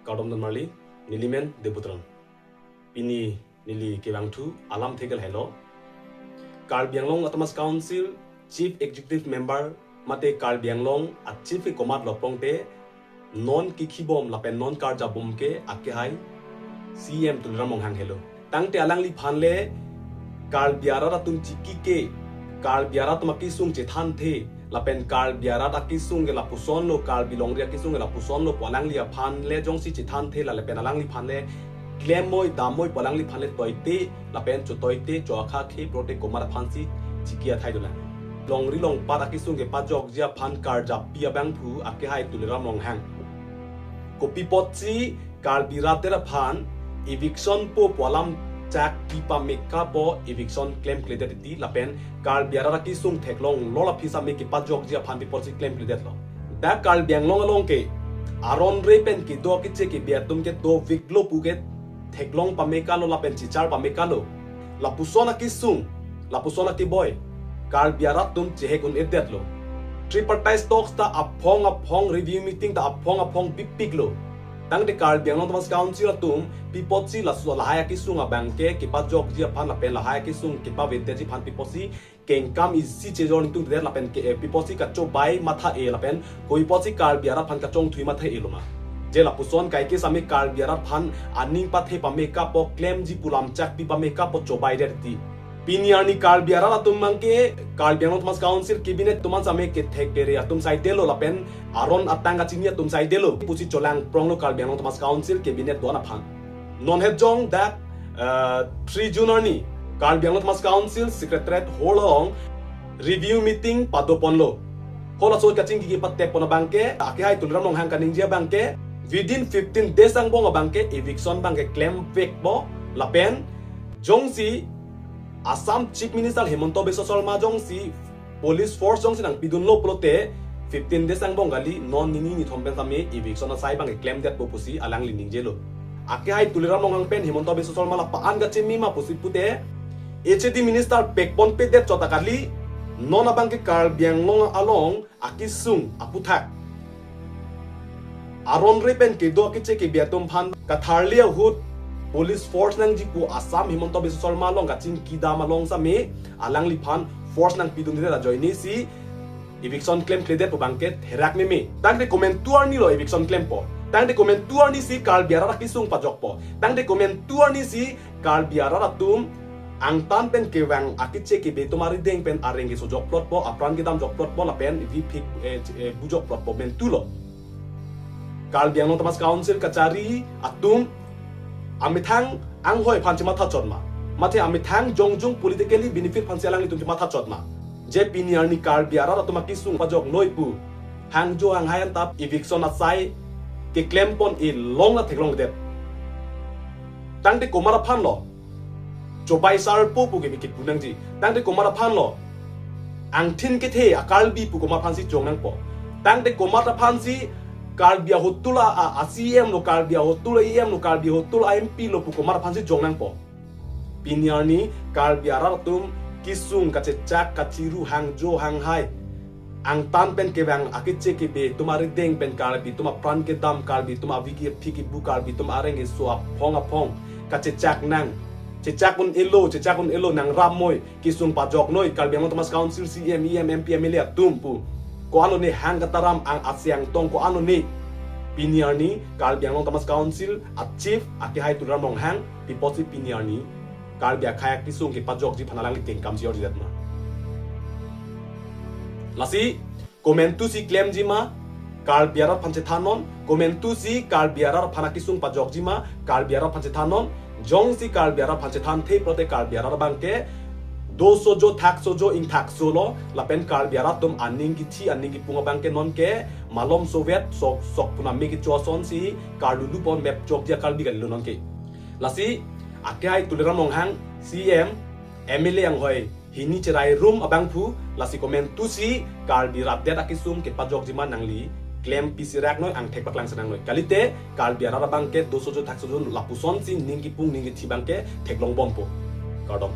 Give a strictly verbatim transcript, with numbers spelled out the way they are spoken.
Kardom don marli, nelimen Debutron. Pini neli kevangthu alamthe ke lahelo. Karbi Anglong Autonomous Council Chief Executive Member mate Karbi Anglong a Chief ke komatlo pulote non kikhibom lapen non karjabom ke akehai C M Tuliram Ronghang helo. Tangte alangliphan le Karbi arat atum chiki ke, Karbi arat atum akesung chethanthe, lapen Karbi arat akesung ke lapusonlo, Karbi longri akesung ke lapusonlo pu alangliphan le jongsi chethanthe la lapen alangliphan le klemmoi damoi pu alangliphan le toite lapen chotoite cho akha khe pulote komat aphansi chiki athai dolang. Longri longpat akesung kepajokji aphan karjapi abangphu akehai Tuliram Ronghang. Kopi apotsi Karbi rat aphan eviction po pu alam chak kipame kapo eviction klemkledet titi lapen Karbi arat akesung theklonglo la phi same kepajokji aphan pi apotsi klemkledetlo. Dak Karbi Anglong along ke aron re pen kedo keche kebe atum ke doviklo pu ke theklong pame kalo lapen chichar pame kalo. Lapuson akesung, lapuson akeboi Karbi arat atum chehek un-edetlo. Tripartite talks ta aphong aphong, review meeting ta aphong aphong pipiklo. Tangte Karbi Anglong Autonomous Council atum pi apotsi laso lahai akesung abangke kepajokji aphan lapen lahai akesung kepavedetji aphan pi apotsi kengkam isi chejor ningtungdet lapen ke, eh, pi apotsi kachobai matha-e lapen koi apotsi Karbi arat aphan kachongthui matha-elo ma. Je lapuson kaike same Karbi arat aphan aning pathe pame kapo, klemji pu alam chak pipame kapo chobaidet titi. Pini arni Karbi arat atum abangke Karbi Anglong Autonomous Council Cabinet atum an same kethek kere atum saidelo lapen aron atang kachini atum saidelo pusi cholangpronglo Karbi Anglong Autonomous Council Cabinet do-an aphan. Non het jong dak, eh, three June arni Karbi Anglong Autonomous Council Secretariat Hall along review meeting padoponlo. Halaso kachingki kepatepon abangke akehai Tuliram Ronghang kaningje abangke within fifteen days angbong abangke eviction abangke klemvekpo lapen jongsi Assam Chief Minister Himanta Biswa Sarma jongsi police force jongsi nangpidunlo pulote fifteen days angbong kali non nini nithom pen same eviction asai abangke klemdetpo pusi alangli ningjelo. Akehai Tuliram Ronghang pen Himanta Biswa Sarma la pa-an kachemi ma pusi pute H A D minister pekponpedet chot ta kali non abangke Karbi Anglong along akesung aputhak aron re pen kedo keche kebe atum aphan katharli ahut police force nangji pu Assam Himanta Biswa Sarma along kachingki dam along same alangliphan force nangpidunde ajoine si eviction klemkledet pu abangke therak meme. Tangte komantu arnilo eviction klempo. Tangte komantu arni si Karbi arat akesung pajokpo. Tangte komantu arni si Karbi arat atum angtan pen kevang akeche kebe atum arideng pen areng kesojokplotpo, apran kedamjokplotpo lapen vi phik, eh, eh, bujokplotpo, mentulo. Karbi Anglong Autonomous Council kachari atum amethang anghoi aphan chematha chot ma, mate amethang jongjung politically benefit aphansi alanglitum chematha chot ma? Je pini arni Karbi arat atum akesung pajoknoi pu hangjo hanghai anta eviction asai keklempon-e long la theklongdet. Tangte komat aphanlo chobai sarpo pu kebe kipu nangji? Tangte komat aphanlo angthin kethe a-Karbi pu komat aphansi chong nangpo? Tangte komat aphansi Karbi ahotul a, a, a C M lo, Karbi ahotul a E M lo, Karbi ahotul a M P lo pu komat aphansi chong nangpo? Pini arni Karbi arat atum kesung kachechak kachiru hangjo hanghai angtan pen kevang akeche kebe atum arideng pen Karbi atum apran kedam, Karbi atum avi kephi kebu, Karbi atum areng keso aphong aphong kachechak nang. Chechak un-elo, chechak un-elo, nangrapmoi, kesung pajoknoi, Karbi Anglong Autonomous Council C E M, E M, M P, M L A atum pu. Ko-an lone hang kataram ang asi angtong ko-an lone? Pini arni Karbi Anglong Autonomous Council a chief akehai Tuliram Ronghang pi apotsi pini arni Karbi akhei akesung kepajokji aphan alangli kengkam si orjidet ma? Lasi komantu si klemji ma, Karbi arat aphan chethannon. Komantu si Karbi arat aphan akesung pajokji ma, Karbi arat aphan chethannon. Jongsi Karbi arat aphan chethanthe pulote Karbi arat abangke do sojo, thak sojo, ingthak solo, lapen Karbi arat atum aning kithi aning kipung abangke nonke malom sovet sok sok puname kecho asonsi karlulu pon mep chokji a-Karbi kalilo nonke. Lasi akehai Tuliram Ronghang C E M, M L A anghoi hini cherai rum abangphu, lasi komantu si Karbi rat det akesung kepajokji ma nangli klem pisi raknoi, angthek paklang senangnoi. Kalite Karbi arat abangke do sojo thak sojo lapusonsi ning kipung ning kithi abangke theklongbompo. Kardom.